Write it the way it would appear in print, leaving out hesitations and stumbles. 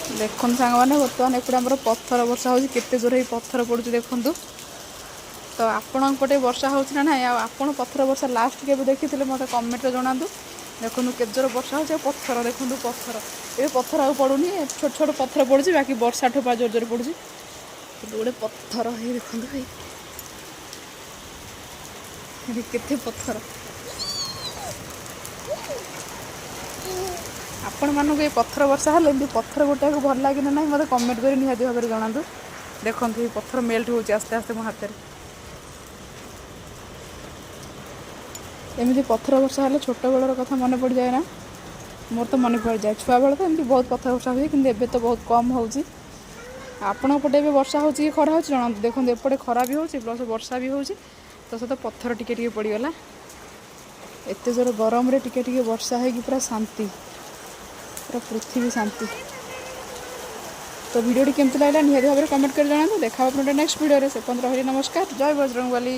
ଦେଖନ୍ତୁ ସାଙ୍ଗମାନେ, ବର୍ତ୍ତମାନ ଏପଟେ ଆମର ପଥର ବର୍ଷା ହେଉଛି। କେତେ ଜୋରେ ହେଇ ପଥର ପଡ଼ୁଛି ଦେଖନ୍ତୁ। ତ ଆପଣଙ୍କ ପଟେ ବର୍ଷା ହେଉଛି ନା ନାହିଁ, ଆଉ ଆପଣ ପଥର ବର୍ଷା ଲାଷ୍ଟ କେବେ ଦେଖିଥିଲେ, ମୋତେ କମେଣ୍ଟରେ ଜଣାନ୍ତୁ। ଦେଖନ୍ତୁ କେତେ ଜୋର ବର୍ଷା ହେଉଛି, ଆଉ ପଥର ଦେଖନ୍ତୁ ପଥର। ଏବେ ପଥର ଆଉ ପଡ଼ୁନି, ଛୋଟ ଛୋଟ ପଥର ପଡ଼ୁଛି, ବାକି ବର୍ଷା ଠୋପା ଜୋର ଜୋର ପଡ଼ୁଛି। କିନ୍ତୁ ଗୋଟେ ପଥର ହେଇ ଦେଖନ୍ତୁ ଭାଇ, ଏଠି କେତେ ପଥର। ଆପଣମାନଙ୍କୁ ଏ ପଥର ବର୍ଷା ହେଲେ ଏମିତି ପଥର ଗୋଟାକୁ ଭଲ ଲାଗେ ନା ନାହିଁ, ମୋତେ କମେଣ୍ଟ କରି ନିହାତି ଭାବରେ ଜଣାନ୍ତୁ। ଦେଖନ୍ତୁ, ଏଇ ପଥର ମେଲ୍ଟ ହେଉଛି ଆସ୍ତେ ଆସ୍ତେ ମୋ ହାତରେ। ଏମିତି ପଥର ବର୍ଷା ହେଲେ ଛୋଟବେଳର କଥା ମନେ ପଡ଼ିଯାଏ ନା? ମୋର ତ ମନେ ପଡ଼ିଯାଏ। ଛୁଆବେଳେ ତ ଏମିତି ବହୁତ ପଥର ବର୍ଷା ହୁଏ, କିନ୍ତୁ ଏବେ ତ ବହୁତ କମ୍ ହେଉଛି। ଆପଣଙ୍କ ପଟେ ଏବେ ବର୍ଷା ହେଉଛି କି ଖରା ହେଉଛି, ଜଣାନ୍ତୁ। ଦେଖନ୍ତୁ, ଏପଟେ ଖରା ବି ହେଉଛି, ପ୍ଲସ୍ ବର୍ଷା ବି ହେଉଛି, ତ ସହିତ ପଥର ଟିକେ ଟିକେ ପଡ଼ିଗଲା। ଏତେ ଜୋର ଗରମରେ ଟିକେ ଟିକେ ବର୍ଷା ହେଇକି ପୁରା ଶାନ୍ତି, ପୁରା ପୃଥିବୀ ଶାନ୍ତି। ତ ଭିଡ଼ିଓଟି କେମିତି ଲାଗିଲା, ନିହାତି ଭାବରେ କମେଣ୍ଟ କରି ଜଣାନ୍ତୁ। ଦେଖା ହେବ ଗୋଟେ ନେକ୍ସଟ ଭିଡ଼ିଓରେ। ସେ ପର୍ଯ୍ୟନ୍ତ ରହିଲି, ନମସ୍କାର, ଜୟ ବଜରଙ୍ଗବଲି।